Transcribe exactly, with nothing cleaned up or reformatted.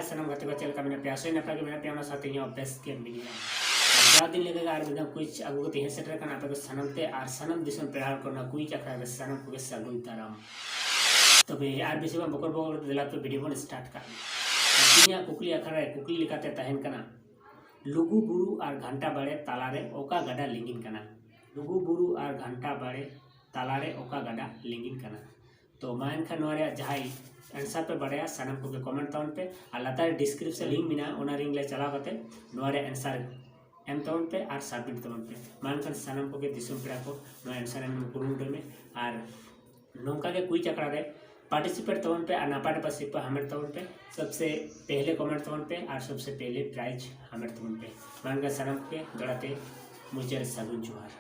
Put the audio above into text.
ᱥᱟᱱᱟᱢ ᱜᱟᱛᱮ ᱠᱚ ᱪᱮᱫ ᱞᱮᱠᱟ ᱢᱮᱱᱟᱜ ᱯᱮᱭᱟ? ᱟᱥᱚᱜ ᱟᱹᱧ ᱱᱟᱯᱟᱭ ᱜᱮ ᱢᱮᱱᱟᱜ ᱯᱮᱭᱟ, ᱚᱱᱟ ᱥᱟᱶᱛᱮ ᱤᱧ ᱦᱚᱸ ᱵᱮᱥ ᱜᱮ ᱢᱤᱱᱟᱹᱧᱟ᱾ ᱟᱨ ᱡᱟᱣ ᱫᱤᱱ ᱞᱮᱠᱟ ᱜᱮ ᱟᱨ ᱢᱤᱫ ᱫᱷᱟᱣ quiz ᱟᱹᱜᱩ ᱠᱟᱛᱮ ᱦᱮᱡ ᱥᱮᱴᱮᱨ ᱠᱟᱱᱟ ᱟᱯᱮ ᱠᱚ ᱥᱟᱱᱟᱢ ᱛᱮ, ᱟᱨ ᱥᱟᱱᱟᱢ ᱫᱤᱥᱚᱢ ᱯᱮᱲᱟ ᱦᱚᱲ ᱠᱚ ᱱᱚᱣᱟ quiz ᱟᱠᱷᱲᱟ ᱨᱮ ᱥᱟᱱᱟᱢ ᱠᱚᱜᱮ ᱥᱟᱹᱜᱩᱱ ᱫᱟᱨᱟᱢ᱾ ᱛᱚᱵᱮ ᱟᱨ ᱵᱮᱥᱤ ᱵᱟᱝ ᱵᱚᱠᱚᱨ ᱵᱚᱠᱚᱨ ᱫᱮᱞᱟ ᱛᱚ video ᱵᱚᱱ start ᱠᱟᱜ ᱜᱮ᱾ ᱟᱨ ᱛᱮᱦᱮᱧᱟᱜ ᱠᱩᱠᱞᱤ ᱟᱠᱷᱲᱟ ᱨᱮ ᱠᱩᱠᱞᱤ ᱞᱮᱠᱟᱛᱮ ᱛᱟᱦᱮᱱ ᱠᱟᱱᱟ, ᱞᱩᱜᱩ ᱵᱩᱨᱩ ᱟᱨ ᱜᱷᱟᱱᱴᱟ ᱵᱟᱲᱮ ᱛᱟᱞᱟᱨᱮ ᱚᱠᱟ ᱜᱟᱰᱟ ᱞᱤᱸᱜᱤᱱ ᱠᱟᱱᱟ? ᱞᱩᱜᱩ ᱵᱩᱨᱩ ᱟᱨ ᱜᱷᱟᱱᱴᱟ ᱵᱟᱲᱮ ᱛᱟᱞᱟᱨᱮ ᱚᱠᱟ ᱜᱟᱰᱟ ᱞᱤᱸᱜᱤᱱ ᱠᱟᱱᱟ? ᱛᱚ ᱢᱟ ᱮᱱᱠᱷᱟᱱ ᱱᱚᱣᱟ ᱨᱮᱭᱟᱜ ᱡᱟᱦᱟᱸᱭ answer ᱯᱮ ᱵᱟᱲᱟᱭᱟ ᱥᱟᱱᱟᱢ ᱠᱚᱜᱮ comment ᱛᱟᱵᱚᱱ ᱯᱮ, ᱟᱨ ᱞᱟᱛᱟᱨ ᱨᱮ description link ᱢᱮᱱᱟᱜᱼᱟ, ᱚᱱᱟ link ᱨᱮ ᱪᱟᱞᱟᱣ ᱠᱟᱛᱮ ᱱᱚᱣᱟ ᱨᱮᱭᱟᱜ answer ᱮᱢ ᱛᱟᱵᱚᱱ ᱯᱮ ᱟᱨ submit ᱛᱟᱵᱚᱱ ᱯᱮ᱾ ᱢᱟ ᱮᱱᱠᱷᱟᱱ ᱥᱟᱱᱟᱢ ᱠᱚᱜᱮ ᱫᱤᱥᱚᱢ ᱯᱮᱲᱟ ᱠᱚ ᱱᱚᱣᱟ answer ᱮᱢ ᱠᱩᱨᱩᱢᱩᱴᱩᱭ ᱢᱮ, ᱟᱨ ᱱᱚᱝᱠᱟ ᱜᱮ quiz ᱟᱠᱷᱲᱟ ᱨᱮ participate ᱛᱟᱵᱚᱱ ᱯᱮ ᱟᱨ ᱱᱟᱯᱟᱭ ᱱᱟᱯᱟᱭ ᱥᱤᱨᱯᱟᱹ ᱦᱟᱢᱮᱴ ᱛᱟᱵᱚᱱ ᱯᱮ᱾ सबसे पहले comment ᱛᱟᱵᱚᱱ ᱯᱮ ᱟᱨ सबसे पहले prize ᱦᱟᱢᱮᱴ ᱛᱟᱵᱚᱱ ᱯᱮ᱾ ᱢᱟ ᱮᱱᱠᱷᱟᱱ ᱥᱟᱱᱟᱢ ᱠᱚᱜᱮ ᱫᱚᱦᱲᱟ ᱛᱮ ᱢᱩᱪᱟᱹᱫ ᱨᱮ ᱥᱟᱹᱜᱩᱱ ᱡᱚᱦᱟᱨ᱾